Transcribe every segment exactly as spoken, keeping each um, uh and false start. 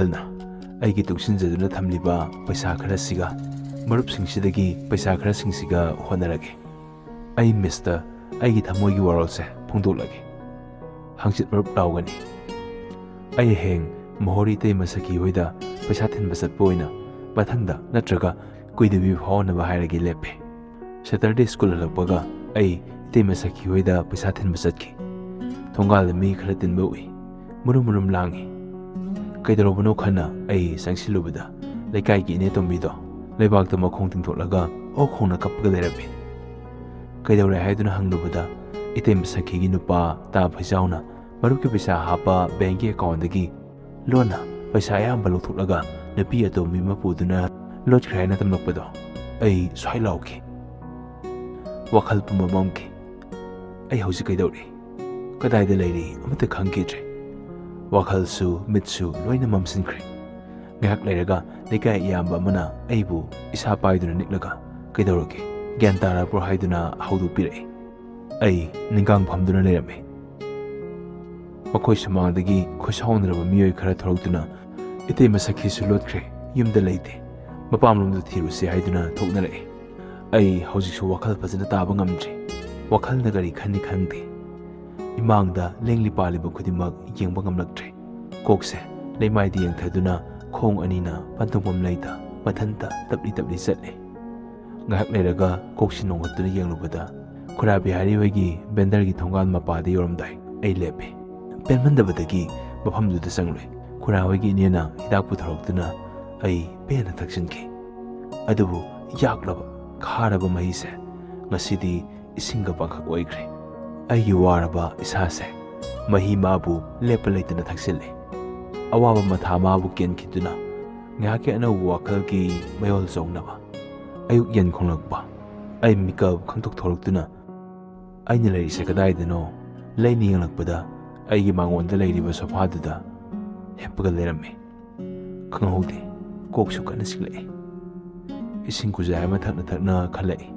ꯅ ꯑꯩꯒꯤ ꯇꯨꯡꯁꯤꯟꯖꯗꯨꯅ ꯊꯝꯂꯤꯕ ꯄꯩꯁꯥ ꯈꯔꯁꯤꯒ ꯃꯔꯨꯞꯁꯤꯡꯁꯤꯗꯒꯤ ꯄꯩꯁꯥ ꯈꯔꯁꯤꯡꯁꯤꯒ ꯍꯣꯠꯅꯔꯒꯦ꯫ ꯑꯩ ꯃꯤꯁꯇ ꯑꯩꯒꯤ ꯊꯃꯣꯏꯒꯤ ꯋꯥꯔꯣꯜꯁꯦ ꯐꯣꯡꯗꯣꯛꯂꯒꯦ꯫ ꯍꯪꯆꯤꯠ ꯃꯔꯨꯞ ꯂꯥꯎꯒꯅꯤ꯫ ꯑꯩ ꯍꯌꯦꯡ ꯃꯣꯍꯣꯔꯤ ꯏꯇꯩꯃ ꯁꯈꯤ ꯍꯣꯏꯗ ꯄꯩꯁꯥ ꯊꯤꯟꯕ ꯆꯠꯄ ꯑꯣꯏꯅ ꯃꯊꯪꯗ ꯅꯠꯇ꯭ꯔꯒ ꯀꯨꯏꯗꯕꯤ ꯐꯥꯎꯅꯕ ꯍꯥꯏꯔꯒꯦ ꯂꯦꯞꯄꯦ꯫ ꯁꯦꯇꯔꯗꯦ ꯁ꯭ꯀꯨꯜ ꯍꯜꯂꯛꯄꯒ ꯑꯩ ꯏꯇꯩꯃ ꯁꯈꯤ ꯍꯣꯏꯗ ꯄꯩꯁꯥ ꯊꯤꯟꯕ ꯆꯠꯈꯤ꯫ ꯊꯣꯡꯒꯥꯜꯗ ꯃꯤ ꯈꯔ ꯇꯤꯟꯕ ꯎꯏ꯫ ꯃꯨꯔꯨꯝ ꯃꯨꯔꯨꯝ ꯂꯥꯡꯉꯤ꯫ ꯀꯩꯗꯧꯔꯕꯅꯣ ꯈꯟꯅ ꯑꯩ ꯆꯪꯁꯤꯜꯂꯨꯕꯗ ꯂꯩꯀꯥꯏꯒꯤ ꯏꯅꯦ ꯇꯣꯝꯕꯤꯗꯣ ꯂꯩꯕꯥꯛꯇ ꯃꯈꯣꯡ ꯇꯤꯡꯊꯣꯛꯂꯒ ꯑꯣꯛ ꯈꯣꯡꯅ ꯀꯞꯄꯒ ꯂꯩꯔꯝꯃꯤ꯫ "ꯀꯩꯗꯧꯔꯦ?" ꯍꯥꯏꯗꯨꯅ ꯍꯪꯂꯨꯕꯗ ꯏꯇꯩꯃ ꯁꯈꯤꯒꯤ ꯅꯨꯄꯥ ꯇꯥ ꯐꯩꯖꯥꯎꯅ ꯃꯔꯨꯞꯀꯤ ꯄꯩꯁꯥ ꯍꯥꯞꯄ ꯕꯦꯡꯀꯤ ꯑꯦꯀꯥꯎꯟꯗꯒꯤ ꯂꯣꯟꯅ ꯄꯩꯁꯥ ꯑꯌꯥꯝꯕ ꯂꯧꯊꯣꯛꯂꯒ ꯅꯨꯄꯤ ꯑꯇꯣꯝꯕꯤ ꯑꯃ ꯄꯨꯗꯨꯅ ꯂꯣꯠꯈ꯭ꯔꯦ ꯍꯥꯏꯅ ꯇꯝꯂꯛꯄꯗꯣ ꯑꯩ ꯁ꯭ꯋꯥꯏ ꯂꯥꯎꯈꯤ꯫ ꯋꯥꯈꯜ ꯄꯨꯝꯕ ꯃꯝꯈꯤ꯫ ꯑꯩ ꯍꯧꯖꯤꯛ ꯀꯩꯗꯧꯔꯤ? ꯀꯗꯥꯏꯗ ꯂꯩꯔꯤ? ꯑꯃꯠꯇ ꯈꯪꯈꯤꯗ꯭ꯔꯦ꯫ ꯋꯥꯈꯜꯁꯨ ꯃꯤꯠꯁꯨ ꯂꯣꯏꯅ ꯃꯝꯁꯤꯟꯈ꯭ꯔꯦ꯫ ꯉꯥꯏꯍꯥꯛ ꯂꯩꯔꯒ ꯂꯩꯀꯥꯏ ꯏꯌꯥꯝꯕ ꯑꯃꯅ ꯑꯩꯕꯨ ꯏꯁꯥ ꯄꯥꯏꯗꯨꯅ ꯅꯤꯛꯂꯒ, "ꯀꯩꯗꯧꯔꯒꯦ? ꯒ꯭ꯌꯥꯟ ꯇꯥꯔꯕ꯭ꯔꯣ?" ꯍꯥꯏꯗꯨꯅ ꯍꯧꯗꯣꯛꯄꯤꯔꯛꯏ꯫ ꯑꯩ ꯅꯤꯡꯒꯥꯡ ꯐꯝꯗꯨꯅ ꯂꯩꯔꯝꯃꯤ꯫ ꯃꯈꯣꯏ ꯁꯨꯃꯥꯡꯗꯒꯤ ꯈꯨꯠꯁꯥꯎꯅꯔꯕ ꯃꯤꯑꯣꯏ ꯈꯔ ꯊꯣꯔꯛꯇꯨꯅ, "ꯏꯇꯩꯃ ꯁꯈꯤꯁꯨ ꯂꯣꯠꯈ꯭ꯔꯦ, ꯌꯨꯝꯗ ꯂꯩꯇꯦ, ꯃꯄꯥꯝꯂꯣꯝꯗ ꯊꯤꯔꯨꯁꯤ" ꯍꯥꯏꯗꯨꯅ ꯊꯣꯛꯅꯔꯛꯏ꯫ ꯑꯩ ꯍꯧꯖꯤꯛꯁꯨ ꯋꯥꯈꯜ ꯐꯖꯅ ꯇꯥꯕ ꯉꯝꯗ꯭ꯔꯤ꯫ ꯋꯥꯈꯜꯅ ꯀꯔꯤ ꯈꯟꯅꯤ ꯈꯪꯗꯦ꯫ ꯏꯃꯥꯡꯗ ꯂꯦꯡꯂꯤ ꯄꯥꯜꯂꯤꯕ ꯈꯨꯗꯤꯡꯃꯛ ꯌꯦꯡꯕ ꯉꯝꯂꯛꯇ꯭ꯔꯦ꯫ ꯀꯣꯛꯁꯦ ꯂꯩꯃꯥꯏꯗ ꯌꯦꯡꯊꯗꯨꯅ ꯈꯣꯡ ꯑꯅꯤꯅ ꯄꯟꯊꯨꯡꯐꯝ ꯂꯩꯇ ꯃꯊꯟꯇ ꯇꯞꯂꯤ ꯇꯞꯂꯤ ꯆꯠꯂꯤ꯫ ꯉꯥꯏꯍꯥꯛ ꯂꯩꯔꯒ ꯀꯣꯛꯁꯤ ꯅꯣꯡꯈꯠꯇꯨꯅ ꯌꯦꯡꯂꯨꯕꯗ ꯈꯨꯔꯥ ꯕꯤꯍꯥꯔꯤ ꯍꯣꯏꯒꯤ ꯕꯦꯟꯗꯔꯒꯤ ꯊꯣꯡꯒꯥꯜ ꯃꯄꯥꯗ ꯌꯧꯔꯝꯗꯥꯏ ꯑꯩ ꯂꯦꯞꯄꯤ꯫ ꯄꯦꯟꯃꯟꯗꯕꯗꯒꯤ ꯃꯐꯝꯗꯨꯗ ꯆꯪꯂꯨꯏ꯫ ꯈꯨꯔꯥ ꯍꯣꯏꯒꯤ ꯏꯅꯦꯅ ꯍꯤꯗꯥꯛ ꯄꯨꯊꯣꯔꯛꯇꯨꯅ ꯑꯩ ꯄꯦꯟꯅ ꯊꯛꯆꯤꯟꯈꯤ꯫ ꯑꯗꯨꯕꯨ ꯌꯥꯛꯂꯕ, ꯈꯥꯔꯕ ꯃꯍꯤꯁꯦ ꯉꯁꯤꯗꯤ ꯏꯁꯤꯡꯒ ꯄꯪꯈꯛ ꯑꯣꯏꯈ꯭ꯔꯦ꯫ ꯑꯩꯒꯤ ꯋꯥꯔꯕ ꯏꯁꯥꯁꯦ ꯃꯍꯤ ꯃꯥꯕꯨ ꯂꯦꯞꯄ ꯂꯩꯇꯅ ꯊꯛꯆꯤꯜꯂꯤ꯫ ꯑꯋꯥꯕ ꯃꯊꯥ ꯃꯥꯕꯨ ꯀꯦꯟꯈꯤꯗꯨꯅ ꯉꯥꯏꯍꯥꯛꯀꯤ ꯑꯅꯧꯕ ꯋꯥꯈꯜꯒꯤ ꯃꯌꯣꯜ ꯆꯣꯡꯅꯕ꯫ ꯑꯌꯨꯛ ꯌꯦꯟ ꯈꯣꯡꯂꯛꯄ꯫ ꯑꯩ ꯃꯤꯀꯞ ꯈꯪꯊꯣꯛ ꯊꯣꯛꯂꯛꯇꯨꯅ ꯑꯩꯅ ꯂꯩꯔꯤꯁꯦ ꯀꯗꯥꯏꯗꯅꯣ? ꯂꯩꯅ ꯌꯦꯡꯂꯛꯄꯗ ꯑꯩꯒꯤ ꯃꯥꯡꯒꯣꯟꯗ ꯂꯩꯔꯤꯕ ꯁꯣꯐꯥꯗꯨꯗ ꯍꯤꯞꯄꯒ ꯂꯩꯔꯝꯃꯤ꯫ ꯈꯪꯍꯧꯗꯦ, ꯀꯣꯛꯁꯨ ꯀꯟꯅ ꯆꯤꯛꯂꯛꯏ꯫ ꯏꯁꯤꯡ ꯈꯨꯖꯥꯏ ꯑꯃ ꯊꯛꯅ ꯊꯛꯅ ꯈꯜꯂꯛꯏ꯫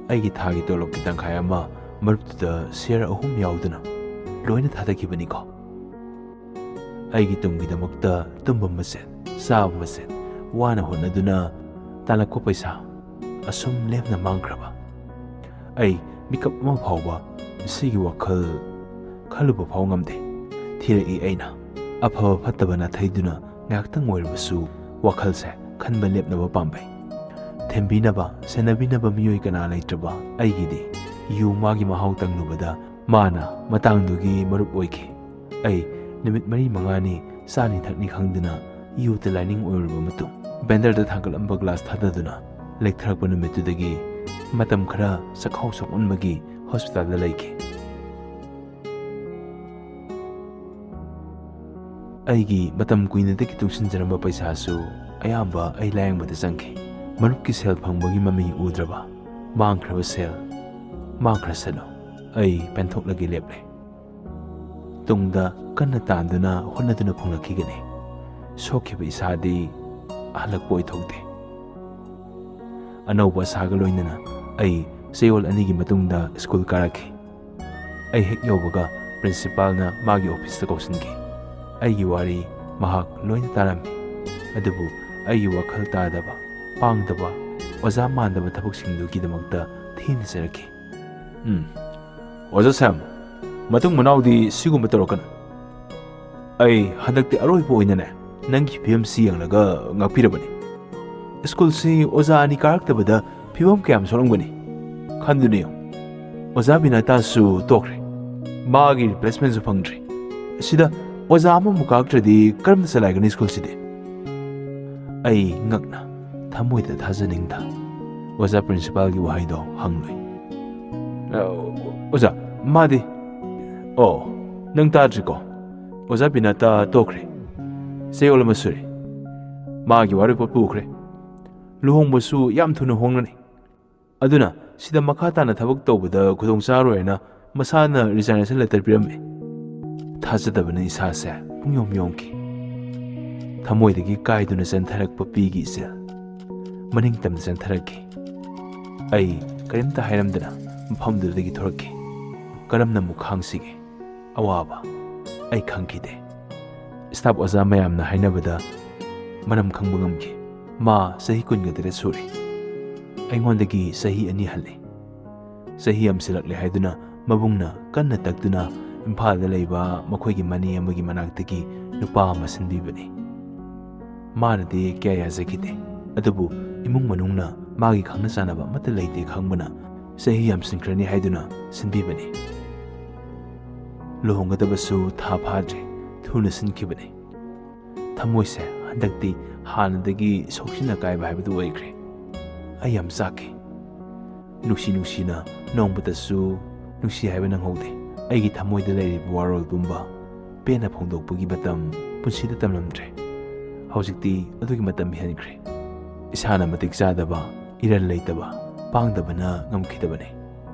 ꯑꯩꯒꯤ ꯊꯥꯒꯤ ꯇꯣꯂꯣꯞꯀꯤ ꯇꯪꯈꯥꯏ ꯑꯃ ꯃꯔꯨꯞꯇꯨꯗ ꯁꯤꯌꯔ ꯑꯍꯨꯝ ꯌꯥꯎꯗꯅ ꯂꯣꯏꯅ ꯊꯥꯗꯈꯤꯕꯅꯤꯀꯣ꯫ ꯑꯩꯒꯤ ꯇꯨꯡꯒꯤꯗꯃꯛꯇ ꯇꯨꯝꯕ ꯃꯆꯦꯠ, ꯆꯥꯕ ꯃꯆꯦꯠ ꯋꯥꯅ ꯍꯣꯠꯅꯗꯨꯅ ꯇꯥꯜꯂꯛꯄ ꯄꯩꯁꯥ ꯑꯁꯨꯝ ꯂꯦꯝꯅ ꯃꯥꯡꯈ꯭ꯔꯕ? ꯑꯩ ꯃꯤꯀꯞ ꯑꯃ ꯐꯥꯎꯕ ꯁꯤꯒꯤ ꯋꯥꯈꯜ ꯈꯜꯂꯨꯕ ꯐꯥꯎ ꯉꯝꯗꯦ꯫ ꯊꯤꯔꯛꯏ ꯑꯩꯅ꯫ ꯑꯐꯕ ꯐꯠꯇꯕ ꯅꯥꯊꯩꯗꯨꯅ ꯉꯥꯏꯍꯥꯛꯇꯪ ꯑꯣꯏꯔꯕꯁꯨ ꯋꯥꯈꯜꯁꯦ ꯈꯟꯕ ꯂꯦꯞꯅꯕ ꯄꯥꯝꯕꯩ꯫ ꯊꯦꯝꯕꯤꯅꯕ, ꯁꯦꯟꯅꯕꯤꯅꯕ ꯃꯤꯑꯣꯏ ꯀꯅꯥ ꯂꯩꯇ꯭ꯔꯕ ꯑꯩꯒꯤꯗꯤ ꯌꯨ ꯃꯥꯒꯤ ꯃꯍꯥꯎ ꯇꯪꯂꯨꯕꯗ ꯃꯥꯅ ꯃꯇꯥꯡꯗꯨꯒꯤ ꯃꯔꯨꯞ ꯑꯣꯏꯈꯤ꯫ ꯑꯩ ꯅꯨꯃꯤꯠ ꯃꯔꯤ ꯃꯉꯥꯅꯤ ꯆꯥꯅꯤ ꯊꯛꯅꯤ ꯈꯪꯗꯅ ꯌꯨꯇ ꯂꯥꯏꯅꯤꯡ ꯑꯣꯏꯔꯨꯔꯕ ꯃꯇꯨꯡ, ꯕꯦꯟꯗꯔꯗ ꯊꯥꯡꯒꯠꯂꯝꯕ ꯒ꯭ꯂꯥꯁ ꯊꯥꯗꯗꯨꯅ ꯂꯦꯛꯊꯔꯛꯄ ꯅꯨꯃꯤꯠꯇꯨꯗꯒꯤ ꯃꯇꯝ ꯈꯔ ꯆꯈꯥꯎ ꯁꯣꯛꯃꯟꯕꯒꯤ ꯍꯣꯁꯄꯤꯇꯥꯜꯗ ꯂꯩꯈꯤ꯫ ꯑꯩꯒꯤ ꯃꯇꯝ ꯀꯨꯏꯅꯗꯒꯤ ꯇꯨꯡꯁꯤꯟꯖꯔꯝꯕ ꯄꯩꯁꯥꯁꯨ ꯑꯌꯥꯝꯕ ꯑꯩ ꯂꯥꯌꯦꯡꯕꯗ ꯆꯪꯈꯤ꯫ ꯃꯔꯨꯞꯀꯤ ꯁꯦꯜ ꯐꯪꯕꯒꯤ ꯃꯃꯤ ꯎꯗ꯭ꯔꯕ, ꯃꯥꯡꯈ꯭ꯔꯕ ꯁꯦꯜ ꯃꯥꯡꯈ꯭ꯔꯁꯅꯨ, ꯑꯩ ꯄꯦꯟꯊꯣꯛꯂꯒꯦ ꯂꯦꯞꯂꯦ꯫ ꯇꯨꯡꯗ ꯀꯟꯅ ꯇꯥꯟꯗꯨꯅ ꯍꯣꯠꯅꯗꯨꯅ ꯐꯪꯂꯛꯈꯤꯒꯅꯤ꯫ ꯁꯣꯛꯈꯤꯕ ꯏꯁꯥꯗꯤ ꯍꯜꯂꯛꯄ ꯑꯣꯏꯊꯣꯛꯇꯦ꯫ ꯑꯅꯧꯕ ꯑꯁꯥꯒ ꯂꯣꯏꯅꯅ ꯑꯩ ꯆꯌꯣꯜ ꯑꯅꯤꯒꯤ ꯃꯇꯨꯡꯗ ꯁ꯭ꯀꯨꯜ ꯀꯥꯔꯛꯈꯤ꯫ ꯑꯩ ꯍꯦꯛ ꯌꯧꯕꯒ ꯄ꯭ꯔꯤꯟꯁꯤꯄꯥꯜꯅ ꯃꯥꯒꯤ ꯑꯣꯐꯤꯁꯇ ꯀꯧꯁꯤꯟꯈꯤ꯫ ꯑꯩꯒꯤ ꯋꯥꯔꯤ ꯃꯍꯥꯛ ꯂꯣꯏꯅ ꯇꯥꯔꯝꯃꯤ, ꯑꯗꯨꯕꯨ ꯑꯩꯒꯤ ꯋꯥꯈꯜ ꯇꯥꯗꯕ, ꯄꯥꯡꯗꯕ, ꯑꯣꯖꯥ ꯃꯥꯟꯗꯕ ꯊꯕꯛꯁꯤꯡꯗꯨꯒꯤꯗꯃꯛꯇ ꯊꯤꯅ ꯆꯩꯔꯛꯈꯤ꯫ "ꯎꯝ, ꯑꯣꯖꯥ ꯁꯦꯝ, ꯃꯇꯨꯡ ꯃꯅꯥꯎꯗꯤ ꯁꯤꯒꯨꯝꯕ ꯇꯧꯔꯛꯀꯅꯨ꯫ ꯑꯩ ꯍꯟꯗꯛꯇꯤ ꯑꯔꯣꯏꯕ ꯑꯣꯏꯅꯅꯦ ꯅꯪꯒꯤ ꯐꯤꯕꯝꯁꯤ ꯌꯦꯡꯂꯒ ꯉꯥꯛꯄꯤꯔꯕꯅꯤ꯫ ꯁ꯭ꯀꯨꯜꯁꯤ ꯑꯣꯖꯥ ꯑꯅꯤ ꯀꯥꯔꯛꯇꯕꯗ ꯐꯤꯕꯝ ꯀꯌꯥꯝ ꯁꯣꯛꯂꯝꯒꯅꯤ ꯈꯟꯗꯨꯅ ꯌꯦꯡꯉꯨ꯫ ꯑꯣꯖꯥ ꯕꯤꯅꯥꯇꯥꯁꯨ ꯇꯣꯛꯈ꯭ꯔꯦ, ꯃꯥꯒꯤ ꯔꯤꯄ꯭ꯂꯦꯁꯃꯦꯟꯁꯨ ꯐꯪꯗ꯭ꯔꯤ꯫ ꯁꯤꯗ ꯑꯣꯖꯥ ꯑꯃꯃꯨꯛ ꯀꯥꯔꯛꯇ꯭ꯔꯗꯤ ꯀꯔꯝꯅ ꯆꯂꯥꯏꯒꯅꯤ ꯁ꯭ꯀꯨꯜꯁꯤꯗꯤ?" ꯑꯩ ꯉꯛꯅ ꯊꯃꯣꯏꯗ ꯊꯥꯖꯅꯤꯡꯗ ꯑꯣꯖꯥ ꯄ꯭ꯔꯤꯟꯁꯤꯄꯥꯜꯒꯤ ꯋꯥꯍꯩꯗꯣ ꯍꯪꯂꯨꯏ꯫ "ꯑ, ꯑꯣꯖꯥ, ꯃꯥꯗꯤ?" "ꯑꯣ, ꯅꯪ ꯇꯥꯗ꯭ꯔꯤꯀꯣ? ꯑꯣꯖꯥ ꯕꯤꯅꯥꯇꯥ ꯇꯣꯛꯈ꯭ꯔꯦ꯫ ꯆꯌꯣꯜ ꯑꯃ ꯁꯨꯔꯦ꯫ ꯃꯥꯒꯤ ꯋꯥꯔꯣꯏꯄꯣꯠ ꯄꯨꯈ꯭ꯔꯦ꯫ ꯂꯨꯍꯣꯡꯕꯁꯨ ꯌꯥꯝ ꯊꯨꯅ ꯍꯣꯡꯂꯅꯤ꯫ ꯑꯗꯨꯅ ꯁꯤꯗ ꯃꯈꯥ ꯇꯥꯅ ꯊꯕꯛ ꯇꯧꯕꯗ ꯈꯨꯗꯣꯡ ꯆꯥꯔꯣꯏ ꯍꯥꯏꯅ ꯃꯁꯥꯅ ꯔꯤꯖꯥꯏꯅꯦꯁꯟ ꯂꯦꯇꯔ ꯄꯤꯔꯝꯃꯤ꯫" ꯊꯥꯖꯗꯕꯅ ꯏꯁꯥꯁꯦ ꯄꯨꯡꯌꯣꯝ ꯌꯣꯝꯈꯤ꯫ ꯊꯃꯣꯏꯗꯒꯤ ꯀꯥꯏꯗꯨꯅ ꯆꯦꯟꯊꯔꯛꯄ ꯄꯤꯒꯤ ꯏꯆꯦꯜ ꯃꯅꯤꯡ ꯇꯝꯅ ꯆꯦꯟꯊꯔꯛꯈꯤ꯫ ꯑꯩ ꯀꯔꯤꯝꯇ ꯍꯥꯏꯔꯝꯗꯅ ꯃꯐꯝꯗꯨꯗꯒꯤ ꯊꯣꯔꯛꯈꯤ꯫ ꯀꯔꯝꯅ ꯑꯃꯨꯛ ꯈꯥꯡꯁꯤꯒꯦ? ꯑꯋꯥꯕ ꯑꯩ ꯈꯪꯈꯤꯗꯦ꯫ ꯁ꯭ꯇꯥꯐ ꯑꯣꯖꯥ ꯃꯌꯥꯝꯅ ꯍꯥꯏꯅꯕꯗ ꯃꯔꯝ ꯈꯪꯕ ꯉꯝꯈꯤ꯫ ꯃꯥ ꯆꯍꯤ ꯀꯨꯟꯒ ꯇꯔꯦꯠ ꯁꯨꯔꯦ꯫ ꯑꯩꯉꯣꯟꯗꯒꯤ ꯆꯍꯤ ꯑꯅꯤ ꯍꯜꯂꯤ꯫ ꯆꯍꯤ ꯌꯥꯝꯁꯤꯜꯂꯛꯂꯦ ꯍꯥꯏꯗꯨꯅ ꯃꯕꯨꯡꯅ ꯀꯟꯅ ꯇꯛꯇꯨꯅ ꯏꯝꯐꯥꯜꯗ ꯂꯩꯕ ꯃꯈꯣꯏꯒꯤ ꯃꯅꯦ ꯑꯃꯒꯤ ꯃꯅꯥꯛꯇꯒꯤ ꯅꯨꯄꯥ ꯑꯃ ꯁꯤꯟꯕꯤꯕꯅꯤ꯫ ꯃꯥꯅꯗꯤ ꯀꯌꯥ ꯌꯥꯖꯈꯤꯗꯦ, ꯑꯗꯨꯕꯨ ꯏꯃꯨꯡ ꯃꯅꯨꯡꯅ ꯃꯥꯒꯤ ꯈꯪꯅ ꯆꯥꯟꯅꯕ ꯑꯃꯠꯇ ꯂꯩꯇꯦ ꯈꯪꯕꯅ ꯆꯍꯤ ꯌꯥꯝꯁꯤꯟꯈ꯭ꯔꯅꯤ ꯍꯥꯏꯗꯨꯅ ꯁꯤꯟꯕꯤꯕꯅꯤ꯫ ꯂꯨꯍꯣꯡꯒꯗꯕꯁꯨ ꯊꯥ ꯐꯥꯗ꯭ꯔꯦ, ꯊꯨꯅ ꯁꯤꯟꯈꯤꯕꯅꯤ꯫ ꯊꯃꯣꯏꯁꯦ ꯍꯟꯗꯛꯇꯤ ꯍꯥꯟꯅꯗꯒꯤ ꯁꯣꯛꯆꯤꯟ ꯑꯀꯥꯏꯕ ꯍꯥꯏꯕꯗꯨ ꯑꯣꯏꯈ꯭ꯔꯦ꯫ ꯑꯩ ꯌꯥꯝ ꯆꯥꯛꯈꯤ꯫ ꯅꯨꯡꯁꯤ ꯅꯨꯡꯁꯤꯅ ꯅꯣꯡꯃꯇꯁꯨ ꯅꯨꯡꯁꯤ ꯍꯥꯏꯕ ꯅꯪꯍꯧꯗꯦ꯫ ꯑꯩꯒꯤ ꯊꯃꯣꯏꯗ ꯂꯩꯔꯤꯕ ꯋꯥꯔꯣꯜ ꯄꯨꯝꯕ ꯄꯦꯟꯅ ꯐꯣꯡꯗꯣꯛꯄꯒꯤ ꯃꯇꯝ ꯄꯨꯟꯁꯤꯗ ꯇꯝꯂꯝꯗ꯭ꯔꯦ꯫ ꯍꯧꯖꯤꯛꯇꯤ ꯑꯗꯨꯒꯤ ꯃꯇꯝ ꯍꯦꯟꯈ꯭ꯔꯦ꯫ ꯏꯁꯥꯅ ꯃꯇꯤꯛ ꯆꯥꯗꯕ, ꯏꯔꯜ ꯂꯩꯇꯕ, ꯄꯥꯡꯗꯕꯅ ꯉꯝꯈꯤꯗꯕꯅꯤ꯫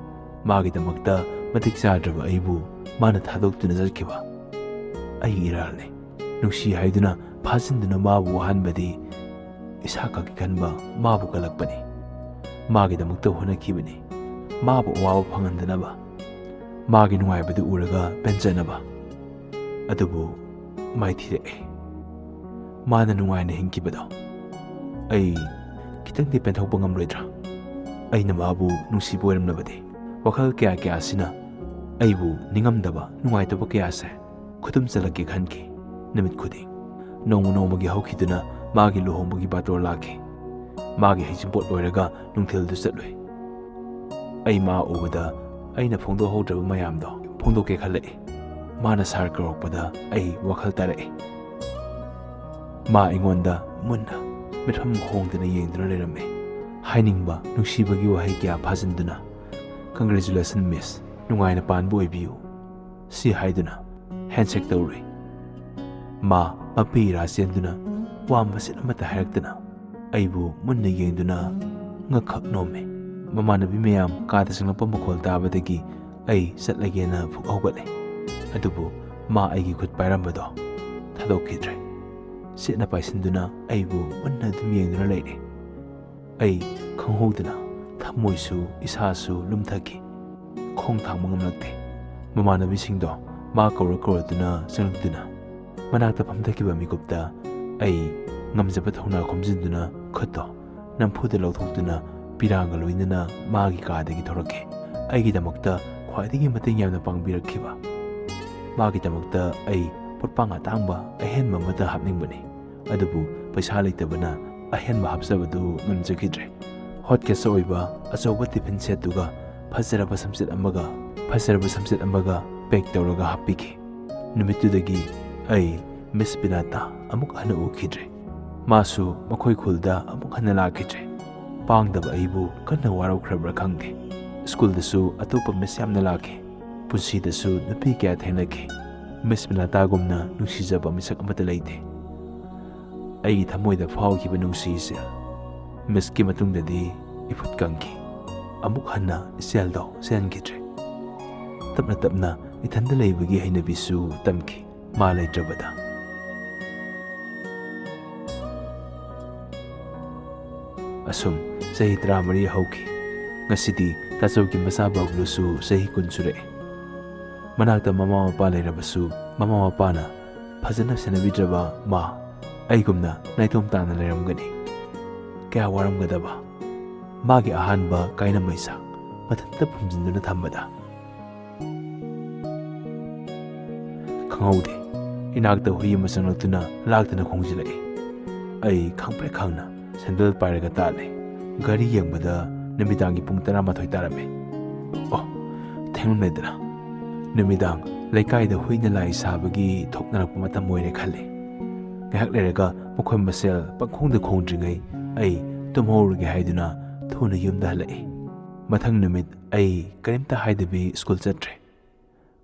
ꯃꯥꯒꯤꯗꯃꯛꯇ ꯃꯇꯤꯛ ꯆꯥꯗ꯭ꯔꯕ ꯑꯩꯕꯨ ꯃꯥꯅ ꯊꯥꯗꯣꯛꯇꯨꯅ ꯆꯠꯈꯤꯕ ꯑꯩꯒꯤ ꯏꯔꯥꯜꯅꯤ꯫ ꯅꯨꯡꯁꯤ ꯍꯥꯏꯗꯨꯅ ꯐꯥꯖꯤꯟꯗꯨꯅ ꯃꯥꯕꯨ ꯋꯥꯍꯟꯕꯗꯤ ꯏꯁꯥ ꯈꯛꯀꯤ ꯈꯟꯕ ꯃꯥꯕꯨ ꯀꯜꯂꯛꯄꯅꯤ꯫ ꯃꯥꯒꯤꯗꯃꯛꯇ ꯍꯣꯠꯅꯈꯤꯕꯅꯤ, ꯃꯥꯕꯨ ꯑꯋꯥꯕ ꯐꯪꯍꯟꯗꯅꯕ, ꯃꯥꯒꯤ ꯅꯨꯡꯉꯥꯏꯕꯗꯨ ꯎꯔꯒ ꯄꯦꯟꯖꯅꯕ꯫ ꯑꯗꯨꯕꯨ ꯃꯥꯏꯊꯤꯔꯛꯑꯦ꯫ ꯃꯥꯅ ꯅꯨꯡꯉꯥꯏꯅ ꯍꯤꯡꯈꯤꯕꯗꯣ ꯑꯩ ꯈꯤꯇꯪꯗꯤ ꯄꯦꯟꯊꯣꯛꯄ ꯉꯝꯂꯣꯏꯗ꯭ꯔꯥ? ꯑꯩꯅ ꯃꯥꯕꯨ ꯅꯨꯡꯁꯤꯕ ꯑꯣꯏꯔꯝꯂꯕꯗꯤ꯫ ꯋꯥꯈꯜ ꯀꯌꯥ ꯀꯌꯥꯁꯤꯅ ꯑꯩꯕꯨ ꯅꯤꯡꯉꯝꯗꯕ, ꯅꯨꯡꯉꯥꯏꯇꯕ ꯀꯌꯥꯁꯦ ꯈꯨꯗꯨꯝ ꯆꯜꯂꯛꯀꯦ ꯈꯟꯈꯤ꯫ ꯅꯨꯃꯤꯠ ꯈꯨꯗꯤꯡ, ꯅꯣꯡꯃ ꯅꯣꯡꯃꯒꯤ ꯍꯧꯈꯤꯗꯨꯅ ꯃꯥꯒꯤ ꯂꯨꯍꯣꯡꯕꯒꯤ ꯕꯥꯇꯣꯟ ꯂꯥꯛꯈꯤ꯫ ꯃꯥꯒꯤ ꯍꯩꯖꯤꯡꯄꯣꯠ ꯂꯣꯏꯔꯒ ꯅꯨꯡꯊꯤꯜꯗꯨ ꯆꯠꯂꯨꯏ꯫ ꯑꯩ ꯃꯥ ꯎꯕꯗ ꯑꯩꯅ ꯐꯣꯡꯗꯣꯛꯍꯧꯗ꯭ꯔꯕ ꯃꯌꯥꯝꯗꯣ ꯐꯣꯡꯗꯣꯛꯀꯦ ꯈꯜꯂꯛꯏ꯫ ꯃꯥꯅ ꯁꯥꯔ ꯀꯧꯔꯛꯄꯗ ꯑꯩ ꯋꯥꯈꯜ ꯇꯥꯔꯛꯏ꯫ ꯃꯥ ꯑꯩꯉꯣꯟꯗ ꯃꯨꯟꯅ ꯃꯤꯠꯐꯝ ꯍꯣꯡꯗꯅ ꯌꯦꯡꯗꯨꯅ ꯂꯩꯔꯝꯃꯤ꯫ ꯍꯥꯏꯅꯤꯡꯕ ꯅꯨꯡꯁꯤꯕꯒꯤ ꯋꯥꯍꯩ ꯀꯌꯥ ꯐꯥꯖꯤꯟꯗꯨꯅ, "Congratulations, Miss, ꯅꯨꯡꯉꯥꯏꯅ ꯄꯥꯟꯕ ꯑꯣꯏꯕꯤꯌꯨ," ꯁꯤ ꯍꯥꯏꯗꯨꯅ ꯍꯦꯟꯁꯦꯛ ꯇꯧꯔꯨꯏ꯫ ꯃꯥ ꯃꯄꯤ ꯏꯔꯥ ꯆꯦꯟꯗꯨꯅ ꯋꯥ ꯃꯆꯦꯠ ꯑꯃꯠꯇ ꯍꯥꯏꯔꯛꯇꯅ ꯑꯩꯕꯨ ꯃꯨꯟꯅ ꯌꯦꯡꯗꯨꯅ ꯉꯛꯈꯛ ꯅꯣꯝꯃꯤ꯫ ꯃꯃꯥꯟꯅꯕꯤ ꯃꯌꯥꯝ ꯀꯥꯗ ꯆꯪꯂꯛꯄ ꯃꯈꯣꯜ ꯇꯥꯕꯗꯒꯤ ꯑꯩ ꯆꯠꯂꯒꯦꯅ ꯐꯨꯛ ꯍꯧꯒꯠꯂꯦ꯫ ꯑꯗꯨꯕꯨ ꯃꯥ ꯑꯩꯒꯤ ꯈꯨꯠ ꯄꯥꯏꯔꯝꯕꯗꯣ ꯊꯥꯗꯣꯛꯈꯤꯗ꯭ꯔꯦ꯫ ꯆꯦꯠꯅ ꯄꯥꯏꯁꯤꯟꯗꯨꯅ ꯑꯩꯕꯨ ꯃꯨꯟꯅ ꯑꯗꯨꯝ ꯌꯦꯡꯗꯨꯅ ꯂꯩꯔꯦ꯫ ꯑꯩ ꯈꯪꯍꯧꯗꯅ ꯊꯃꯣꯏꯁꯨ ꯏꯁꯥꯁꯨ ꯂꯨꯝꯊꯈꯤ꯫ ꯈꯣꯡ ꯊꯥꯡꯕ ꯉꯝꯂꯛꯇꯦ꯫ ꯃꯃꯥꯟꯅꯕꯤꯁꯤꯡꯗꯣ ꯃꯥ ꯀꯧꯔ ꯀꯧꯔꯗꯨꯅ ꯆꯪꯂꯛꯇꯨꯅ, ꯃꯅꯥꯛꯇ ꯐꯝꯊꯈꯤꯕ ꯃꯤꯀꯨꯞꯇ ꯑꯩ ꯉꯝꯖꯕ ꯊꯧꯅꯥ ꯈꯣꯝꯖꯤꯟꯗꯨꯅ ꯈꯨꯠꯇꯣ ꯅꯝꯐꯨꯗ ꯂꯧꯊꯣꯛꯇꯨꯅ ꯄꯤꯔꯥꯡꯒ ꯂꯣꯏꯅꯅ ꯃꯥꯒꯤ ꯀꯥꯗꯒꯤ ꯊꯣꯔꯛꯈꯤ꯫ ꯑꯩꯒꯤꯗꯃꯛꯇ ꯈ꯭ꯋꯥꯏꯗꯒꯤ ꯃꯇꯦꯡ ꯌꯥꯝꯅ ꯄꯥꯡꯕꯤꯔꯛꯈꯤꯕ꯫ ꯃꯥꯒꯤꯗꯃꯛꯇ ꯑꯩ ꯄꯣꯠꯄꯥꯡ ꯑꯇꯥꯡꯕ ꯑꯍꯦꯟꯕ ꯑꯃꯠꯇ ꯍꯥꯞꯅꯤꯡꯕꯅꯤ, ꯑꯗꯨꯕꯨ ꯄꯩꯁꯥ ꯂꯩꯇꯕꯅ ꯑꯍꯦꯟꯕ ꯍꯥꯞꯆꯕꯗꯨ ꯉꯝꯖꯈꯤꯗ꯭ꯔꯦ꯫ ꯍꯣꯠ ꯀꯦꯁ ꯑꯣꯏꯕ ꯑꯆꯧꯕ ꯇꯤꯐꯤꯟ ꯁꯦꯠꯇꯨꯒ ꯐꯖꯔꯕ ꯁꯝꯆꯦꯠ ꯑꯃꯒ, ꯐꯖꯔꯕ ꯁꯝꯆꯦꯠ ꯑꯃꯒ ꯄꯦꯛ ꯇꯧꯔꯒ ꯍꯥꯞꯄꯤꯈꯤ꯫ ꯅꯨꯃꯤꯠꯇꯨꯗꯒꯤ ꯑꯩ ꯃꯤꯁ ꯕꯤꯅꯥꯇꯥ ꯑꯃꯨꯛ ꯍꯟꯅ ꯎꯈꯤꯗ꯭ꯔꯦ꯫ ꯃꯥꯁꯨ ꯃꯈꯣꯏ ꯈꯨꯜꯗ ꯑꯃꯨꯛ ꯍꯟꯅ ꯂꯥꯛꯈꯤꯗ꯭ꯔꯦ꯫ ꯄꯥꯡꯗꯕ ꯑꯩꯕꯨ ꯀꯟꯅ ꯋꯥꯔꯧꯈ꯭ꯔꯕ꯭ꯔꯥ ꯈꯪꯗꯦ꯫ ꯁ꯭ꯀꯨꯜꯗꯁꯨ ꯑꯇꯣꯞꯄ ꯃꯤꯁ ꯌꯥꯝꯅ ꯂꯥꯛꯈꯤ꯫ ꯄꯨꯟꯁꯤꯗꯁꯨ ꯅꯨꯄꯤ ꯀꯌꯥ ꯊꯦꯡꯅꯈꯤ꯫ ꯃꯤꯁ ꯕꯤꯅꯥꯇꯥꯒꯨꯝꯅ ꯅꯨꯡꯁꯤꯖꯕ ꯃꯤꯁꯛ ꯑꯃꯠꯇ ꯂꯩꯇꯦ꯫ ꯑꯩꯒꯤ ꯊꯃꯣꯏꯗ ꯐꯥꯎꯈꯤꯕ ꯅꯨꯡꯁꯤ ꯏꯆꯦꯜ ꯃꯤꯁꯀꯤ ꯃꯇꯨꯡꯗꯗꯤ ꯏꯐꯨꯠ ꯀꯪꯈꯤ꯫ ꯑꯃꯨꯛ ꯍꯟꯅ ꯏꯆꯦꯜꯗꯣ ꯆꯦꯟꯈꯤꯗ꯭ꯔꯦ꯫ ꯇꯞꯅ ꯇꯞꯅ ꯏꯊꯟꯗ ꯂꯩꯕꯒꯤ ꯍꯩꯅꯕꯤꯁꯨ ꯇꯝꯈꯤ꯫ ꯃꯥ ꯂꯩꯇ꯭ꯔꯕꯗ꯫ ꯑꯁꯨꯝ ꯆꯍꯤ ꯇꯔꯥꯃꯔꯤ ꯍꯧꯈꯤ꯫ ꯉꯁꯤꯗꯤ ꯇꯥꯆꯧꯒꯤ ꯃꯆꯥ ꯕꯕ꯭ꯂꯨꯁꯨ ꯆꯍꯤ ꯀꯨꯟ ꯁꯨꯔꯛꯑꯦ꯫ ꯃꯅꯥꯛꯇ ꯃꯃꯥ ꯃꯄꯥ ꯂꯩꯔꯕꯁꯨ ꯃꯃꯥ ꯃꯄꯥꯅ ꯐꯖꯅ ꯁꯦꯟꯅꯕꯤꯗ꯭ꯔꯕ ꯃꯥ ꯑꯩꯒꯨꯝꯅ ꯅꯥꯏꯇꯣꯝ ꯇꯥꯅ ꯂꯩꯔꯝꯒꯅꯤ꯫ ꯀꯌꯥ ꯋꯥꯔꯝꯒꯗꯕ꯫ ꯃꯥꯒꯤ ꯑꯍꯥꯟꯕ ꯀꯥꯏꯅ ꯃꯩꯁꯥ ꯃꯊꯟꯇ ꯐꯨꯝꯖꯤꯟꯗꯨꯅ ꯊꯝꯕꯗ ꯈꯪꯍꯧꯗꯦ꯫ ꯏꯅꯥꯛꯇ ꯍꯨꯏ ꯑꯃ ꯆꯪꯂꯛꯇꯨꯅ ꯂꯥꯛꯇꯅ ꯈꯣꯡꯖꯤꯜꯂꯛꯏ꯫ ꯑꯩ ꯈꯪꯄ꯭ꯔꯦꯛ ꯈꯪꯅ ꯁꯦꯟꯗꯜ ꯄꯥꯏꯔꯒ ꯇꯥꯜꯂꯦ꯫ ꯘꯔꯤ ꯌꯦꯡꯕꯗ ꯅꯨꯃꯤꯗꯥꯡꯒꯤ ꯄꯨꯡ ꯇꯔꯥꯃꯥꯊꯣꯏ ꯇꯥꯔꯝꯃꯦ꯫ ꯑꯣ, ꯊꯦꯡꯂꯝꯂꯦꯗꯅ꯫ ꯅꯨꯃꯤꯗꯥꯡ ꯂꯩꯀꯥꯏꯗ ꯍꯨꯏꯅ ꯂꯥꯏ ꯁꯥꯕꯒꯤ ꯊꯣꯛꯅꯔꯛꯄ ꯃꯇꯝ ꯑꯣꯏꯔꯦ ꯈꯜꯂꯦ꯫ ꯉꯥꯏꯍꯥꯛ ꯂꯩꯔꯒ ꯃꯈꯣꯏ ꯃꯁꯦꯜ ꯄꯪꯈꯣꯡꯗ ꯈꯣꯡꯗ꯭ꯔꯤꯉꯩ ꯑꯩ ꯇꯨꯝꯍꯧꯔꯒꯦ ꯍꯥꯏꯗꯨꯅ ꯊꯨꯅ ꯌꯨꯝꯗ ꯍꯜꯂꯛꯏ꯫ ꯃꯊꯪ ꯅꯨꯃꯤꯠ ꯑꯩ ꯀꯔꯤꯝꯇ ꯍꯥꯏꯗꯕꯤ ꯁ꯭ꯀꯨꯜ ꯆꯠꯇ꯭ꯔꯦ꯫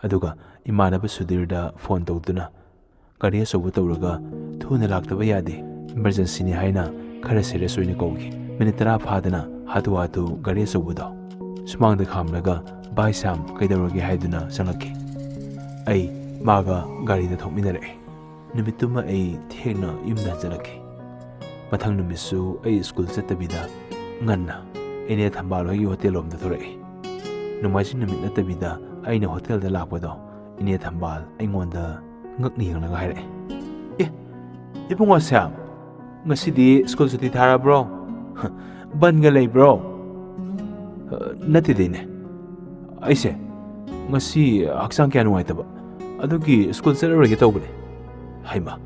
ꯑꯗꯨꯒ ꯏꯃꯥꯟꯅꯕ ꯁꯨꯙꯤꯔꯗ ꯐꯣꯟ ꯇꯧꯗꯨꯅ ꯒꯥꯔꯤ ꯑꯆꯧꯕ ꯇꯧꯔꯒ ꯊꯨꯅ ꯂꯥꯛꯇꯕ ꯌꯥꯗꯦ, ꯏꯃꯔꯖꯦꯟꯁꯤꯅꯤ ꯍꯥꯏꯅ ꯈꯔ ꯁꯦꯔꯤꯌꯁ ꯑꯣꯏꯅ ꯀꯧꯈꯤ꯫ ꯃꯤꯅꯤꯠ ꯇꯔꯥ ꯐꯥꯗꯅ ꯍꯥꯊꯨ ꯍꯥꯊꯨ ꯒꯥꯔꯤ ꯑꯆꯧꯕꯗꯣ ꯁꯨꯃꯥꯡꯗ ꯈꯥꯝꯂꯒ "ꯚꯥꯏ ꯁ꯭ꯌꯥꯝ, ꯀꯩꯗꯧꯔꯒꯦ?" ꯍꯥꯏꯗꯨꯅ ꯆꯪꯂꯛꯈꯤ꯫ ꯑꯩ ꯃꯥꯒ ꯒꯥꯔꯤꯗ ꯊꯣꯛꯃꯤꯟꯅꯔꯛꯑꯦ꯫ ꯅꯨꯃꯤꯠꯇꯨꯃ ꯑꯩ ꯊꯦꯡꯅ ꯌꯨꯝꯗ ꯍꯟꯖꯜꯂꯛꯈꯤ꯫ ꯃꯊꯪ ꯅꯨꯃꯤꯠꯁꯨ ꯑꯩ ꯁ꯭ꯀꯨꯜ ꯆꯠꯇꯕꯤꯗ ꯉꯟꯅ ꯏꯅꯦ ꯊꯝꯕꯥꯜ ꯍꯣꯏꯒꯤ ꯍꯣꯇꯦꯜ ꯂꯣꯝꯗ ꯊꯣꯔꯛꯏ꯫ ꯅꯣꯡꯃꯥꯏꯖꯤꯡ ꯅꯨꯃꯤꯠ ꯅꯠꯇꯕꯤꯗ ꯑꯩꯅ ꯍꯣꯇꯦꯜꯗ ꯂꯥꯛꯄꯗꯣ ꯏꯅꯦ ꯊꯝꯕꯥꯜ ꯑꯩꯉꯣꯟꯗ ꯉꯛꯅ ꯌꯦꯡꯂꯒ ꯍꯥꯏꯔꯛꯏ, "ꯏꯕꯨꯡꯉꯣ ꯁ꯭ꯌꯥꯝ, ꯉꯁꯤꯗꯤ ꯁ꯭ꯀꯨꯜ ꯁꯨꯇꯤ ꯊꯥꯔꯕ꯭ꯔꯣ? ꯕꯟꯒ ꯂꯩꯕ꯭ꯔꯣ?" "ꯑ, ꯅꯠꯇꯦꯗ ꯏꯅꯦ, ꯑꯩꯁꯦ ꯉꯁꯤ ꯍꯛꯆꯥꯡ ꯀꯌꯥ ꯅꯨꯡꯉꯥꯏꯇꯕ, ꯑꯗꯨꯒꯤ ꯁ꯭ꯀꯨꯜ ꯆꯠꯂꯔꯣꯏꯒꯦ ꯇꯧꯕꯅꯦ꯫" "ꯍꯩꯃꯥ,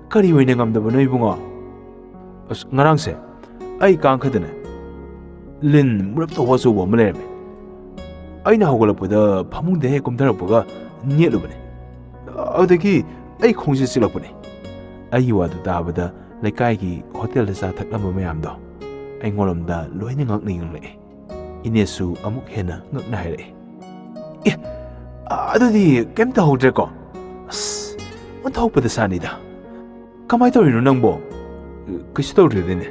ꯀꯔꯤ ꯑꯣꯏꯅ ꯉꯝꯗꯕꯅꯣ ꯏꯕꯨꯡꯉꯣ?" "ꯑꯁ, ꯉꯔꯥꯡꯁꯦ ꯑꯩ ꯀꯥꯡꯈꯗꯅꯦ ꯂꯤꯟ ꯃꯨꯔꯞ ꯇꯧꯕ ꯑꯆꯧꯕ ꯑꯃ ꯂꯩꯔꯝꯃꯦ꯫ ꯑꯩꯅ ꯍꯧꯒꯠꯂꯛꯄꯗ ꯐꯃꯨꯡꯗ ꯍꯦꯛ ꯀꯨꯝꯊꯔꯛꯄꯒ ꯅꯦꯠꯂꯨꯕꯅꯦ꯫ ꯑꯗꯨꯗꯒꯤ ꯑꯩ ꯈꯣꯡꯁꯦ ꯆꯤꯛꯂꯛꯄꯅꯦ꯫" ꯑꯩꯒꯤ ꯋꯥꯗꯨ ꯇꯥꯕꯗ ꯂꯩꯀꯥꯏꯒꯤ ꯍꯣꯇꯦꯜꯗ ꯆꯥ ꯊꯛꯂꯝꯕ ꯃꯌꯥꯝꯗꯣ ꯑꯩꯉꯣꯟꯂꯣꯝꯗ ꯂꯣꯏꯅ ꯉꯛꯅ ꯌꯦꯡꯂꯛꯑꯦ꯫ ꯏꯅꯦꯁꯨ ꯑꯃꯨꯛ ꯍꯦꯟꯅ ꯉꯛꯅ ꯍꯥꯏꯔꯛꯑꯦ, "ꯑꯦ, ꯑꯗꯨꯗꯤ ꯀꯩꯝ ꯇꯧꯍꯧꯗ꯭ꯔꯦꯀꯣ? ꯑꯁ, ꯑꯣꯟꯊꯣꯛꯄ ꯗꯁꯥꯅꯤꯗ꯫ ꯀꯃꯥꯏꯅ ꯇꯧꯔꯤꯅꯣ ꯅꯪꯕꯣ?" "ꯀꯩꯁꯨ ꯇꯧꯗ꯭ꯔꯦꯗꯅꯦ,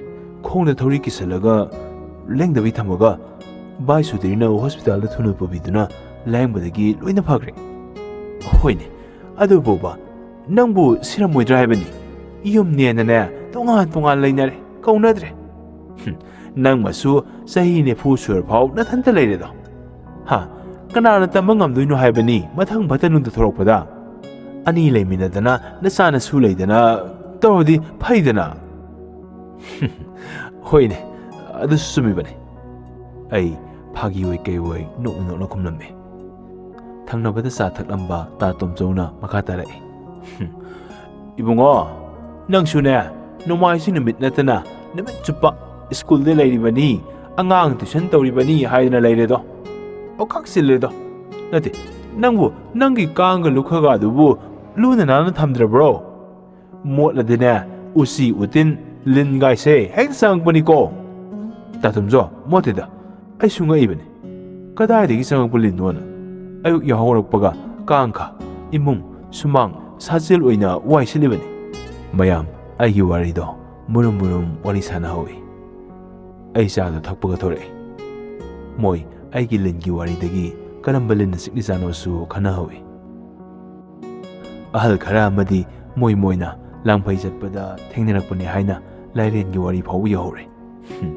ꯈꯣꯡꯗ ꯊꯧꯔꯤ ꯀꯤꯁꯜꯂꯒ ꯂꯦꯡꯗꯕꯤ ꯊꯝꯃꯒ ꯚꯥꯏ ꯁꯨꯗ꯭ꯔꯤꯅ ꯍꯣꯁꯄꯤꯇꯥꯜꯗ ꯊꯨꯅ ꯄꯨꯕꯤꯗꯨꯅ ꯂꯥꯌꯦꯡꯕꯗꯒꯤ ꯂꯣꯏꯅ ꯐꯈ꯭ꯔꯦ꯫" "ꯍꯣꯏꯅꯦ, ꯑꯗꯨꯕꯨꯕ ꯅꯪꯕꯨ ꯁꯤꯔꯝꯃꯣꯏꯗ꯭ꯔꯥ ꯍꯥꯏꯕꯅꯤ? ꯌꯨꯝꯅꯦꯅꯅꯦ ꯇꯣꯉꯥꯟ ꯇꯣꯉꯥꯟ ꯂꯩꯅꯔꯦ, ꯀꯧꯅꯗ꯭ꯔꯦ꯫ ꯍꯨꯝ, ꯅꯪꯃꯁꯨ ꯆꯍꯤ ꯅꯤꯐꯨ ꯁꯨꯔ ꯐꯥꯎ ꯅꯊꯟꯇ ꯂꯩꯔꯦꯗꯣ꯫ ꯍꯥ, ꯀꯅꯥꯅ ꯇꯝꯕ ꯉꯝꯗꯣꯏꯅꯣ ꯍꯥꯏꯕꯅꯤ ꯃꯊꯪ ꯐꯠꯇ ꯅꯨꯡꯗ ꯊꯣꯔꯛꯄꯗ? ꯑꯅꯤ ꯂꯩꯃꯤꯟꯅꯗꯅ ꯅꯆꯥ ꯅꯁꯨ ꯂꯩꯗꯅ ꯇꯧꯔꯗꯤ ꯐꯩꯗꯅ꯫" "ꯍꯣꯏꯅꯦ, ꯑꯗꯨꯁꯨ ꯆꯨꯝꯃꯤꯕꯅꯤ꯫" ꯑꯩ ꯐꯥꯒꯤ ꯑꯣꯏ ꯀꯩ ꯑꯣꯏ ꯅꯣꯛꯅ ꯅꯣꯛꯅ ꯈꯨꯝꯂꯝꯃꯤ꯫ ꯊꯪꯅꯕꯗ ꯆꯥ ꯊꯛꯂꯝꯕ ꯇꯥ ꯇꯣꯝꯆꯧꯅ ꯃꯈꯥ ꯇꯥꯔꯛꯏ, "ꯍꯨꯝ, ꯏꯕꯨꯡꯉꯣ, ꯅꯪꯁꯨꯅꯦ, ꯅꯣꯡꯃꯥꯏꯖꯤꯡ ꯅꯨꯃꯤꯠ ꯅꯠꯇꯅ ꯅꯨꯃꯤꯠ ꯆꯨꯞꯄ ꯁ꯭ꯀꯨꯜꯗ ꯂꯩꯔꯤꯕꯅꯤ, ꯑꯉꯥꯡ ꯇ꯭ꯌꯨꯁꯟ ꯇꯧꯔꯤꯕꯅꯤ ꯍꯥꯏꯗꯅ ꯂꯩꯔꯦꯗꯣ꯫ ꯄꯪꯈꯥꯛ ꯆꯤꯜꯂꯦꯗꯣ꯫ ꯅꯠꯇꯦ, ꯅꯪꯕꯨ ꯅꯪꯒꯤ ꯀꯥꯡꯒ ꯂꯨꯈꯒ ꯑꯗꯨꯕꯨ ꯂꯨꯅ ꯅꯥꯟꯅ ꯊꯝꯗ꯭ꯔꯕ꯭ꯔꯣ? ꯃꯣꯠꯂꯗꯤꯅꯦ, ꯎꯆꯤ ꯎꯇꯤꯟ, ꯂꯤꯟꯒꯥꯏꯁꯦ ꯍꯦꯛꯇ ꯆꯪꯉꯛꯄꯅꯤꯀꯣ꯫" "ꯇꯥ ꯇꯣꯝꯆꯧ, ꯃꯣꯠꯇꯦꯗ꯫ ꯑꯩꯁꯨ ꯉꯛꯏꯕꯅꯤ꯫ ꯀꯗꯥꯏꯗꯒꯤ ꯆꯪꯉꯛꯄ ꯂꯤꯟꯅꯣꯅ? ꯑꯌꯨꯛ ꯌꯥꯍꯧꯔꯛꯄꯒ ꯀꯥꯡꯈ, ꯏꯃꯨꯡ, ꯁꯨꯃꯥꯡ, ꯁꯥꯖꯦꯜ ꯑꯣꯏꯅ ꯋꯥꯏ ꯁꯤꯠꯂꯤꯕꯅꯤ꯫" ꯃꯌꯥꯝ ꯑꯩꯒꯤ ꯋꯥꯔꯤꯗꯣ ꯃꯨꯔꯨꯝ ꯃꯨꯔꯨꯝ ꯋꯥꯔꯤ ꯁꯥꯟꯅꯍꯧꯏ꯫ ꯑꯩ ꯆꯥꯗꯣ ꯊꯛꯄꯒ ꯊꯣꯔꯛꯏ꯫ ꯃꯣꯏ ꯑꯩꯒꯤ ꯂꯤꯟꯒꯤ ꯋꯥꯔꯤꯗꯒꯤ ꯀꯔꯝꯕ ꯂꯤꯟꯅ ꯆꯤꯛꯂꯤꯖꯥꯠꯅꯣꯁꯨ ꯈꯟꯅꯍꯧꯏ꯫ ꯑꯍꯜ ꯈꯔ ꯑꯃꯗꯤ ꯃꯣꯏ ꯃꯣꯏꯅ ꯂꯥꯡꯐꯩ ꯆꯠꯄꯗ ꯊꯦꯡꯅꯔꯛꯄꯅꯤ ꯍꯥꯏꯅ ꯂꯥꯏꯔꯦꯟꯒꯤ ꯋꯥꯔꯤ ꯐꯥꯎꯕ ꯌꯧꯍꯧꯔꯦ꯫ ꯍꯨꯝ,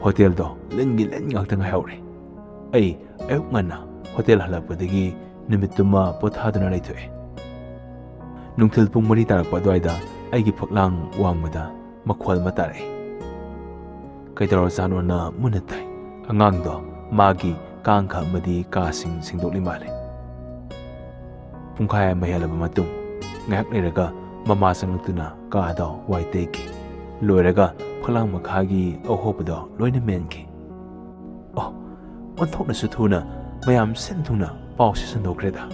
ꯍꯣꯇꯦꯜꯗꯣ ꯂꯤꯟꯒꯤ ꯂꯤꯟ ꯉꯥꯛꯇ ꯉꯥꯏꯍꯧꯔꯦ꯫ ꯑꯩ ꯑꯌꯨꯛ ꯉꯟꯅ ꯍꯣꯇꯦꯜ ꯍꯜꯂꯛꯄꯗꯒꯤ ꯅꯨꯃꯤꯠꯇꯨꯃ ꯄꯣꯊꯥꯗꯨꯅ ꯂꯩꯊꯣꯛꯑꯦ꯫ ꯅꯨꯡꯊꯤꯜ ꯄꯨꯡ ꯃꯔꯤ ꯇꯥꯔꯛꯄ ꯑꯗꯨꯋꯥꯏꯗ ꯑꯩꯒꯤ ꯐꯛꯂꯥꯡ ꯋꯥꯡꯃꯗ ꯃꯈꯣꯜ ꯑꯃ ꯇꯥꯔꯛꯏ꯫ ꯀꯩꯗꯧꯔꯖꯥꯠꯅꯣꯅ ꯃꯨꯟꯅ ꯇꯥꯏ꯫ ꯑꯉꯥꯡꯗꯣ ꯃꯥꯒꯤ ꯀꯥꯡꯈ ꯑꯃꯗꯤ ꯀꯥꯁꯤꯡ ꯁꯦꯡꯗꯣꯛꯂꯤ ꯃꯥꯜꯂꯦ꯫ ꯄꯨꯡꯈꯥꯏ ꯑꯃ ꯍꯦꯜꯂꯕ ꯃꯇꯨꯡ, ꯉꯥꯏꯍꯥꯛ ꯂꯩꯔꯒ ꯃꯃꯥ ꯆꯪꯂꯛꯇꯨꯅ ꯀꯥꯗꯣ ꯋꯥꯏ ꯇꯩꯈꯤ꯫ ꯂꯣꯏꯔꯒ ꯐꯛꯂꯥꯡ ꯃꯈꯥꯒꯤ ꯑꯍꯣꯕꯗꯣ ꯂꯣꯏꯅ ꯃꯦꯟꯈꯤ꯫ ꯑꯣ, ꯑꯣꯟꯊꯣꯛꯅꯁꯨ ꯊꯨꯅ ꯃꯌꯥꯝ ꯁꯤꯟ ꯊꯨꯡꯅ ꯄꯥꯎꯁꯦ ꯁꯟꯗꯣꯛꯈ꯭ꯔꯦꯗ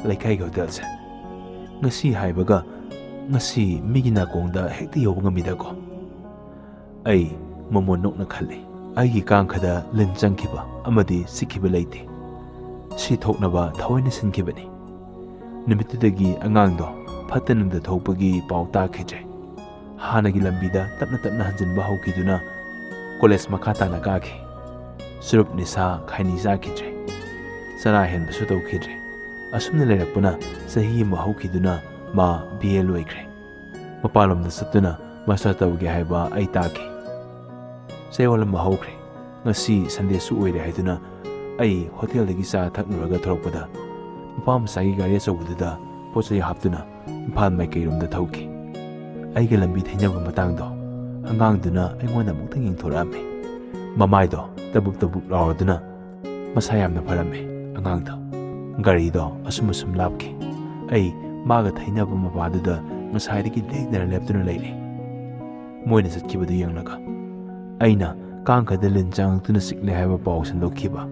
ꯂꯩꯀꯥꯏꯒꯤ ꯍꯣꯇꯦꯜꯁꯦ꯫ ꯉꯁꯤ ꯍꯥꯏꯕꯒ ꯉꯁꯤ ꯃꯤꯒꯤ ꯅꯥꯀꯣꯡꯗ ꯍꯦꯛꯇ ꯌꯧꯕ ꯉꯝꯃꯤꯗꯀꯣ꯫ ꯑꯩ ꯃꯃꯣꯟ ꯅꯣꯛꯅ ꯈꯜꯂꯤ꯫ ꯑꯩꯒꯤ ꯀꯥꯡꯈꯗ ꯂꯤꯟ ꯆꯪꯈꯤꯕ ꯑꯃꯗꯤ ꯆꯤꯛꯈꯤꯕ ꯂꯩꯇꯦ꯫ ꯁꯤ ꯊꯣꯛꯅꯕ ꯊꯑꯣꯏꯅ ꯁꯤꯟꯈꯤꯕꯅꯤ꯫ ꯅꯨꯃꯤꯠꯇꯨꯗꯒꯤ ꯑꯉꯥꯡꯗꯣ ꯐꯠꯇ ꯅꯨꯡꯗ ꯊꯣꯛꯄꯒꯤ ꯄꯥꯎ ꯇꯥꯈꯤꯗ꯭ꯔꯦ꯫ ꯍꯥꯟꯅꯒꯤ ꯂꯝꯕꯤꯗ ꯇꯞꯅ ꯇꯞꯅ ꯍꯟꯖꯤꯟꯕ ꯍꯧꯈꯤꯗꯨꯅ ꯀꯣꯂꯦꯖ ꯃꯈꯥ ꯇꯥꯅ ꯀꯥꯈꯤ꯫ ꯆꯨꯔꯨꯞ ꯅꯤꯁꯥ ꯈꯥꯏꯅꯤ ꯆꯥꯈꯤꯗ꯭ꯔꯦ꯫ ꯆꯔꯥ ꯍꯦꯟꯕꯁꯨ ꯇꯧꯈꯤꯗ꯭ꯔꯦ꯫ ꯑꯁꯨꯝꯅ ꯂꯩꯔꯛꯄꯅ ꯆꯍꯤ ꯑꯃ ꯍꯧꯈꯤꯗꯨꯅ ꯃꯥ ꯕꯤ ꯑꯦ ꯂꯣꯏꯈ꯭ꯔꯦ꯫ ꯃꯄꯥꯟꯂꯣꯝꯗ ꯆꯠꯇꯨꯅ ꯃꯥꯁꯇꯔ ꯇꯧꯒꯦ ꯍꯥꯏꯕ ꯑꯩ ꯇꯥꯈꯤ꯫ ꯆꯌꯣꯜ ꯑꯃ ꯍꯧꯈ꯭ꯔꯦ꯫ ꯉꯁꯤ ꯁꯟꯗꯦꯁꯨ ꯑꯣꯏꯔꯦ ꯍꯥꯏꯗꯨꯅ ꯑꯩ ꯍꯣꯇꯦꯜꯗꯒꯤ ꯆꯥ ꯊꯛꯂꯨꯔꯒ ꯊꯣꯔꯛꯄꯗ ꯅꯨꯄꯥ ꯃꯆꯥꯒꯤ ꯒꯥꯔꯤ ꯑꯆꯧꯕꯗꯨꯗ ꯄꯣꯠ ꯆꯩ ꯍꯥꯞꯇꯨꯅ ꯏꯝꯐꯥꯜ ꯃꯥꯏꯀꯩꯔꯣꯝꯗ ꯊꯧꯈꯤ꯫ ꯑꯩꯒ ꯂꯝꯕꯤ ꯊꯩꯅꯕ ꯃꯇꯥꯡꯗꯣ ꯑꯉꯥꯡꯗꯨꯅ ꯑꯩꯉꯣꯟꯗ ꯑꯃꯨꯛꯇꯪ ꯌꯦꯡꯊꯣꯔꯛꯑꯝꯃꯤ꯫ ꯃꯃꯥꯏꯗꯣ ꯇꯕꯨꯛ ꯇꯕꯨꯛ ꯂꯥꯎꯔꯗꯨꯅ ꯃꯁꯥ ꯌꯥꯝꯅ ꯐꯔꯝꯃꯤ ꯑꯉꯥꯡꯗꯣ꯫ ꯒꯥꯔꯤꯗꯣ ꯑꯁꯨꯝ ꯑꯁꯨꯝ ꯂꯥꯞꯈꯤ꯫ ꯑꯩ ꯃꯥꯒ ꯊꯩꯅꯕ ꯃꯄꯥꯗꯨꯗ ꯉꯁꯥꯏꯗꯒꯤ ꯂꯦꯡꯗꯅ ꯂꯦꯞꯇꯨꯅ ꯂꯩꯔꯤ꯫ ꯃꯣꯏꯅ ꯆꯠꯈꯤꯕꯗꯨ ꯌꯦꯡꯂꯒ ꯑꯩꯅ ꯀꯥꯡꯈꯗ ꯂꯤꯟ ꯆꯪꯂꯛꯇꯨꯅ ꯆꯤꯛꯂꯦ ꯍꯥꯏꯕ ꯄꯥꯎ ꯁꯟꯗꯣꯛꯈꯤꯕ꯫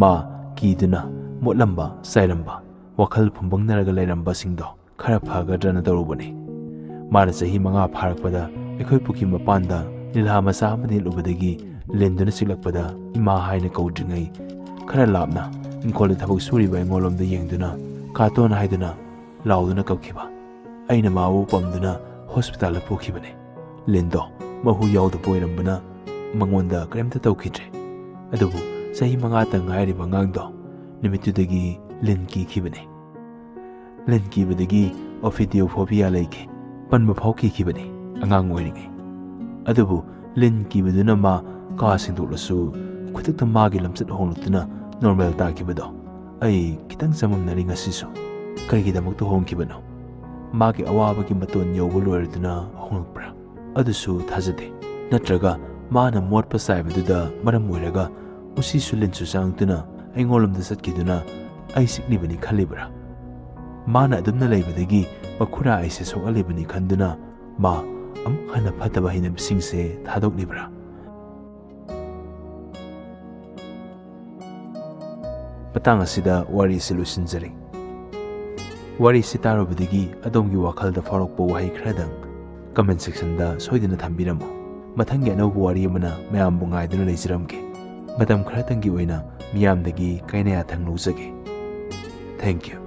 ꯃꯥ ꯀꯤꯗꯨꯅ ꯃꯣꯠꯂꯝꯕ, ꯆꯥꯏꯔꯝꯕ, ꯋꯥꯈꯜ ꯐꯨꯝꯕꯪꯅꯔꯒ ꯂꯩꯔꯝꯕꯁꯤꯡꯗꯣ ꯈꯔ ꯐꯒꯗ꯭ꯔꯅ ꯇꯧꯔꯨꯕꯅꯤ꯫ ꯃꯥꯅ ꯆꯍꯤ ꯃꯉꯥ ꯐꯥꯔꯛꯄꯗ ꯑꯩꯈꯣꯏ ꯄꯨꯈ꯭ꯔꯤ ꯃꯄꯥꯟꯗ ꯅꯤꯜꯍꯥ ꯃꯆꯥ ꯑꯃ ꯅꯤꯠꯂꯨꯕꯗꯒꯤ ꯂꯤꯟꯗꯨꯅ ꯆꯤꯛꯂꯛꯄꯗ ꯏꯃꯥ ꯍꯥꯏꯅ ꯀꯧꯗ꯭ꯔꯤꯉꯩ ꯈꯔ ꯂꯥꯞꯅ ꯏꯪꯈꯣꯜꯗ ꯊꯕꯛ ꯁꯨꯔꯤꯕ ꯑꯩꯉꯣꯟꯂꯣꯝꯗ ꯌꯦꯡꯗꯨꯅ "ꯀꯥꯇꯣꯟ" ꯍꯥꯏꯗꯨꯅ ꯂꯥꯎꯗꯨꯅ ꯀꯞꯈꯤꯕ꯫ ꯑꯩꯅ ꯃꯥꯕꯨ ꯄꯝꯗꯨꯅ ꯍꯣꯁꯄꯤꯇꯥꯜꯗ ꯄꯨꯈꯤꯕꯅꯤ꯫ ꯂꯤꯟꯗꯣ ꯃꯍꯨ ꯌꯥꯎꯗꯕ ꯑꯣꯏꯔꯝꯕꯅ ꯃꯉꯣꯟꯗ ꯀꯔꯤꯝꯇ ꯇꯧꯈꯤꯗ꯭ꯔꯦ꯫ ꯑꯗꯨꯕꯨ ꯆꯍꯤ ꯃꯉꯥꯇ ꯉꯥꯏꯔꯤꯕ ꯑꯉꯥꯡꯗꯣ ꯅꯨꯃꯤꯠꯇꯨꯗꯒꯤ ꯂꯤꯟ ꯀꯤꯈꯤꯕꯅꯤ꯫ ꯂꯤꯟ ꯀꯤꯕꯗꯒꯤ ꯑꯣꯐꯤꯗꯤꯌꯣꯐꯣꯕꯤꯌꯥ ꯂꯩꯈꯤ꯫ ꯄꯟꯕ ꯐꯥꯎ ꯀꯤꯈꯤꯕꯅꯤ ꯑꯉꯥꯡ ꯑꯣꯏꯔꯤꯉꯩ꯫ ꯑꯗꯨꯕꯨ ꯂꯤꯟ ꯀꯤꯕꯗꯨꯅ ꯃꯥ ꯀꯥ ꯁꯦꯡꯗꯣꯛꯂꯁꯨ ꯈꯨꯗꯛꯇ ꯃꯥꯒꯤ ꯂꯝꯆꯠ ꯍꯣꯡꯂꯛꯇꯨꯅ ꯅꯣꯔꯃꯦꯜ ꯇꯥꯈꯤꯕꯗꯣ ꯑꯩ ꯈꯤꯇꯪ ꯆꯃꯝꯅꯔꯤ ꯉꯁꯤꯁꯨ꯫ ꯀꯔꯤꯒꯤꯗꯃꯛꯇ ꯍꯣꯡꯈꯤꯕꯅꯣ? ꯃꯥꯒꯤ ꯑꯋꯥꯕꯒꯤ ꯃꯇꯣꯟ ꯌꯧꯕ ꯂꯣꯏꯔꯗꯨꯅ ꯍꯣꯡꯂꯛꯄ꯭ꯔꯥ? ꯑꯗꯨꯁꯨ ꯊꯥꯖꯗꯦ꯫ ꯅꯠꯇ꯭ꯔꯒ ꯃꯥꯅ ꯃꯣꯠꯄ ꯆꯥꯏꯕꯗꯨꯗ ꯃꯔꯝ ꯑꯣꯏꯔꯒ ꯎꯆꯤꯁꯨ ꯂꯤꯟꯁꯨ ꯆꯪꯉꯛꯇꯨꯅ ꯑꯩꯉꯣꯟꯂꯣꯝꯗ ꯆꯠꯈꯤꯗꯨꯅ ꯑꯩ ꯆꯤꯛꯂꯤꯕꯅꯤ ꯈꯜꯂꯤꯕ꯭ꯔꯥ? ꯃꯥꯅ ꯑꯗꯨꯝꯅ ꯂꯩꯕꯗꯒꯤ ꯃꯈꯨꯔꯥ ꯑꯩꯁꯦ ꯁꯣꯛꯍꯜꯂꯤꯕꯅꯤ ꯈꯟꯗꯨꯅ ꯃꯥ ꯑꯃꯨꯛ ꯍꯟꯅ ꯐꯠꯇꯕ ꯍꯩꯅꯕꯤꯁꯤꯡꯁꯦ ꯊꯥꯗꯣꯛꯂꯤꯕ꯭ꯔꯥ? ꯃꯇꯥꯡ ꯑꯁꯤꯗ ꯋꯥꯔꯤꯁꯤ ꯂꯣꯏꯁꯤꯟꯖꯔꯦ꯫ ꯋꯥꯔꯤꯁꯤ ꯇꯥꯔꯨꯕꯗꯒꯤ ꯑꯗꯣꯝꯒꯤ ꯋꯥꯈꯜꯗ ꯐꯥꯎꯔꯛꯄ ꯋꯥꯍꯩ ꯈꯔꯗꯪ comment sectionꯗ ꯁꯣꯏꯗꯅ ꯊꯝꯕꯤꯔꯝꯃꯨ꯫ ꯃꯊꯪꯒꯤ ꯑꯅꯧꯕ ꯋꯥꯔꯤ ꯑꯃꯅ ꯃꯌꯥꯝꯕꯨ ꯉꯥꯏꯗꯨꯅ ꯂꯩꯖꯔꯝꯒꯦ꯫ ꯃꯇꯝ ꯈꯔꯇꯪꯒꯤ ꯑꯣꯏꯅ ꯃꯤꯌꯥꯝꯗꯒꯤ ꯀꯥꯏꯅ ꯌꯥꯊꯪ ꯂꯧꯖꯒꯦ꯫ Thank you꯫